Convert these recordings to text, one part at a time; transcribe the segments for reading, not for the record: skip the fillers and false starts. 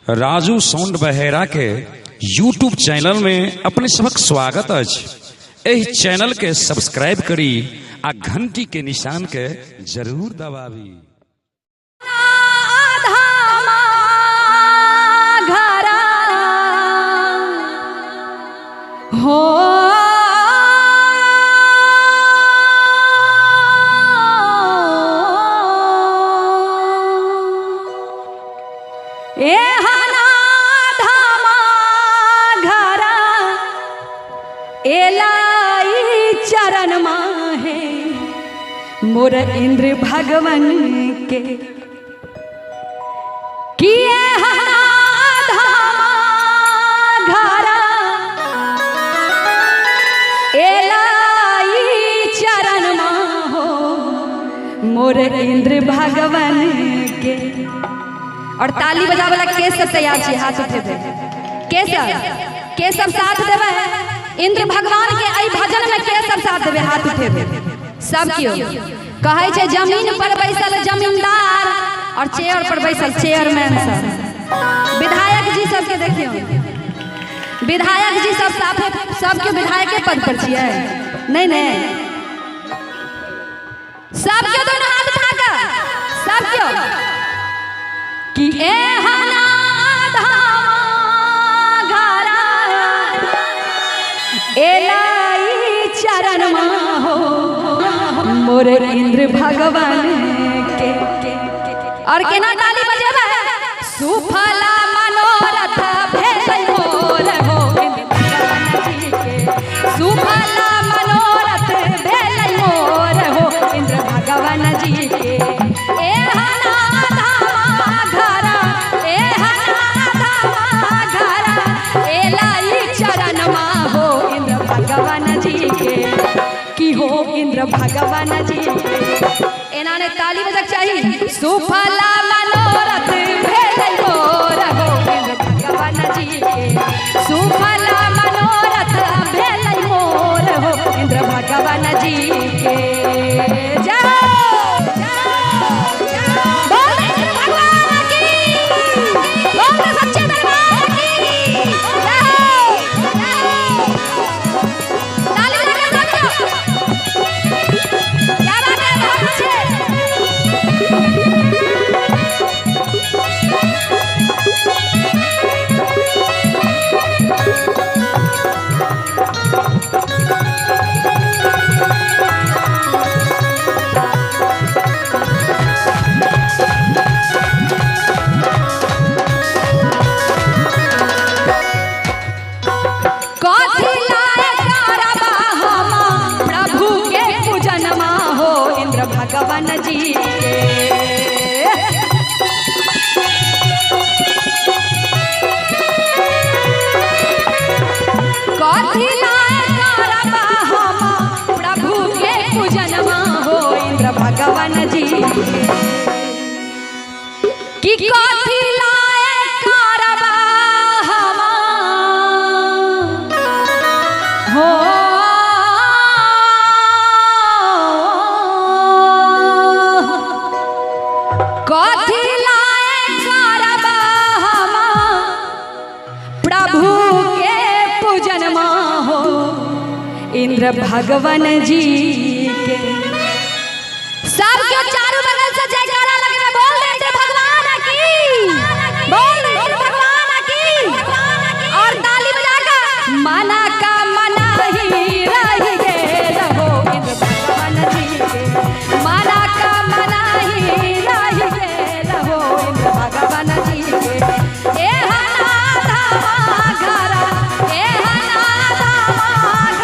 Raju sound बहेरा के YouTube channel में अपने सबक स्वागत अछि। एहि चैनल के सब्सक्राइब करी आ घंटी के निशान के जरूर दबाबी। हो ए हना धामा घरा एलाई चरण माहे मोर इंद्र भगवन के किए हना धामा घरा एलाई चरण माहो मोर इंद्र भगवन के। और ताली बजावे ला के सब तैयार छी? हाथ उठेबै के सब? के सब साथ देबै इंद्र भगवान के एहि भजन में? के सब साथ देबै? हाथ उठेबै सब क्यों। कहै छै जमीन पर बैसल जमींदार और चेयर पर बैसल चेयरमैन सब, विधायक जी सबके देखियौ। विधायक जी सब साफे सबके विधायके पद पर छियै? नहीं नहीं, सब क्यों दोनों हाथ उठा कर सब क्यों कि ए हना धामा घरा एलाई चरण हो मोर इंद्र भगवान के। और केना ताली बजेबै? सुफला मनोरथ भेलै मोर हो इंद्र भगवान जी के। सुफला मनोरथ भेलै मोर हो इंद्र भगवान जी के। ए हना धामा घरा, ए हना धामा घरा, एलाई चरण हो इंद्र भगवान जी के। की हो इंद्र भगवान जी के। एना ने ताली बजक चाही। सुफला मनोरथ भेलै मोर हो इंद्र भगवान जी के। सुफला मनोरथ भेलै मोर हो इंद्र भगवान जी के। जय हो, बोल इंद्र भगवान की, बोल सच्चे दरबार की जय हो। ताली बजा कर सब। क्या बात है, बहुत अच्छे। कथी लाए करबा हम प्रभु के पूजनमा हो इंद्र भगवान जी के। कथी लाए करबा हम प्रभु के पूजनमा हो इंद्र भगवान जी के। कि कथी लाए करबा हम हो, कथी लाए करबा हम प्रभु के पूजनमा हो इंद्र भगवान जी के। सब के चारों बगल से जयकारा लगबे। बोल दे इंद्र भगवान की, बोल दे इंद्र भगवान की। और ताली बजा कर मना का मना ही रह गेल हो इंद्र भगवान जी के। मना का मना ही रह गेल हो इंद्र भगवान जी के। ए हना धामा घरा, ए हना धामा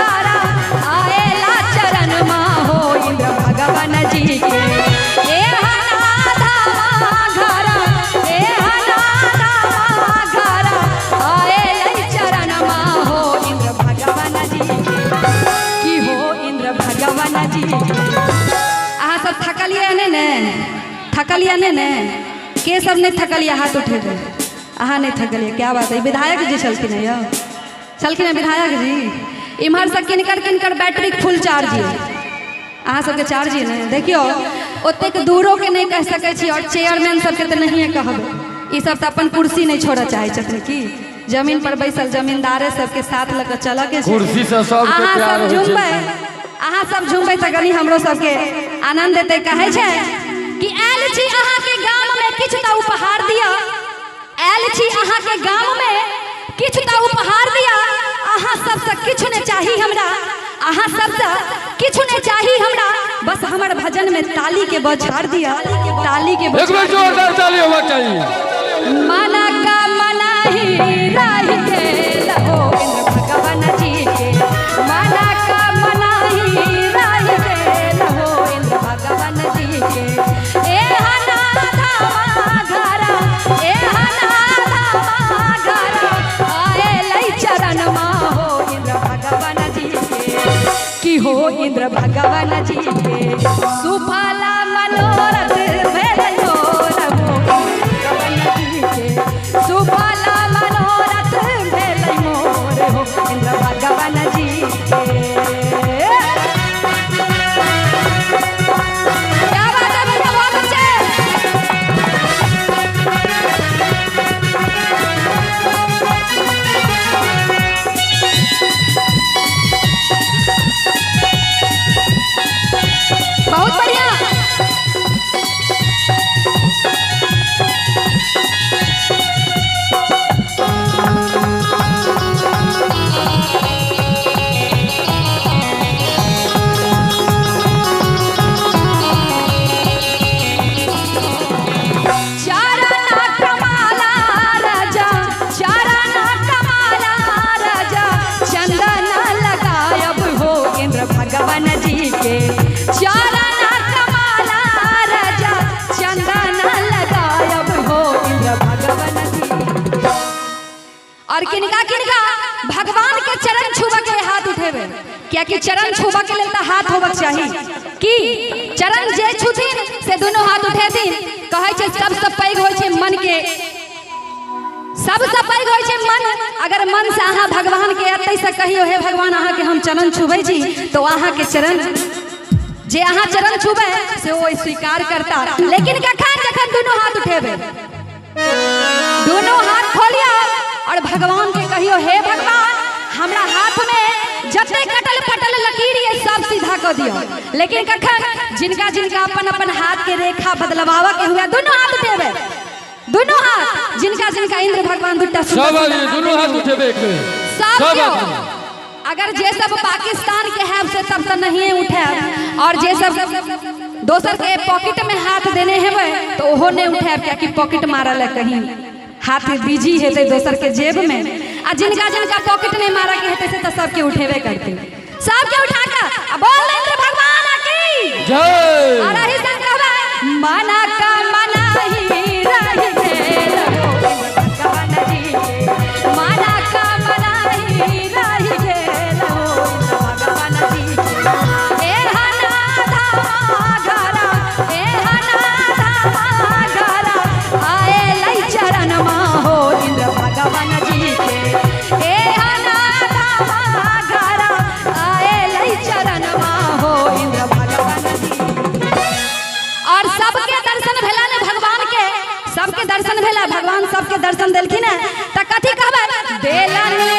घरा, आएला चरण मा हो इंद्र भगवान जी के। ए हना धामा घरा, ए हना धामा घरा, आएला चरण मा हो इंद्र भगवान जी के। की हो इंद्र भगवान जी के। अहाँ सब थकलियै नहि ने? थकलियै नहि ने? के सब नहि थकलियै? हाथ उठेबै। अहाँ नहि थकलियै? क्या बात है। विधायक जी छलखिन यौ, छलखिन हैं विधायक जी। इम्हरसँ किनकर किनकर बैटरी फुल चार्ज यऽ? अहाँ सबके चार्ज यऽ ने? देखियौ, ओतेक दूरोके नहि कहि सकै छी और चेयरमैन सबके तऽ नहिए कहबै। ई सब तऽ अपन कुर्सी नहि छोड़ऽ चाहै छथिन की जमीन पर बैसल जमींदारे सबके साथ लऽ कऽ चलऽ के छै। कुर्सी से सबके अहाँ प्यार सब होइ छै। झुमबै, अहाँ सब झुमबै तऽ कनि हमरो सबके आनंद एतै। कहै छै कि आयल छी अहाँके गाममे किछु तऽ उपहार दिअ, आयल छी अहाँके गाममे किछु तऽ उपहार दिअ, अहाँ सबसँ किछु नहि चाही हमरा, अहाँ सबसँ किछु नहि चाही हमरा, बस हमर भजन में ताली के बौछार दिया, ताली के एक बेर बौछार दिया। जोरदार ताली होना चाहिए। मना का मना ही रह गेल हो इंद्र भगवान जी के, मना का मना ही रह गेल हो इंद्र भगवान जी के। ए हना धामा घरा, ए हना धामा घरा, आए लई चरण मा हो इंद्र भगवान जी के, कि हो इंद्र भगवान जी के। सुफला मनोरथ भेल मोर हो भगवान जी के, सुफला मनोरथ भेल मोर हो इंद्र भगवान जी के। क्या बात है भैया, बहुत अच्छे। बहुत बढ़िया। चारणा कमाला राजा, चारणा कमाला राजा, चंदन लगायब हो इंद्र भगवान जी के, चारणा कमाला राजा, चंदन लगायब हो इंद्र भगवान जी के। और किनका किनका भगवान के चरण छुबा के हाथ उठेबे, कियाकि चरण छुबा के लेल तऽ हाथ होबक चाही, कि चरण जे छुथिन से दोनों हाथ उठेथिन। कहै छै सबसँ पैघ होइ छै मन के, सबसँ पैघ होइ छै मन। अगर मन से अहाँ भगवान के एतै से कहियो हे भगवान अहाँ के हम चरण छुबै छी, तो अहाँ के चरण जे अहाँ चरण छुबै से ओ स्वीकार करता। लेकिन कखन? जखन दोनों हाथ उठेबै, दोनों हाथ खोलिया और भगवान के कहियो हे भगवान हमरा हाथ में जते कटल फटल लकीर ये सब सीधा कर दियो। लेकिन कखन? जिनका जिनका अपन अपन हाथ के रेखा बदलवावा के हुए दोनों हाथ उठेबै, दोनों हाथ, जिनका जिनका इंद्र भगवान दुटा सब आदमी दोनों हाथ उठेबे एक बेर। सब सब क्यों? आदमी। अगर जे सब पाकिस्तान के है से तब तो नहीं उठे, और जे सब दोसर के पॉकेट में हाथ देने हेबै तो ओहो नहीं उठे, कियाकि पॉकेट मारल है, कहीं हाथ बिजी हेतै दोसर के जेब में। आ जिनका जिनका पॉकेट नहीं मारा के हेतै से तो सबके उठेबे करते। सबके उठा के आ बोल इंद्र भगवान की जय। और अही संग कहबै मना का मना ही रह गेल हो भगवान जी के, मना का मना ही रह गेल हो भगवान जी के। ए हना धामा घरा, ए हना धामा घरा, आए लई चरण मा हो इंद्र भगवान जी के, ए हना धामा घरा, आए लई चरण मा हो इंद्र भगवान जी के। और सबके दर्शन भेला ने भगवान के, सबके दर्शन भेला, भगवान सबके दर्शन देलखिन है, तऽ कथी कहबै? देलनि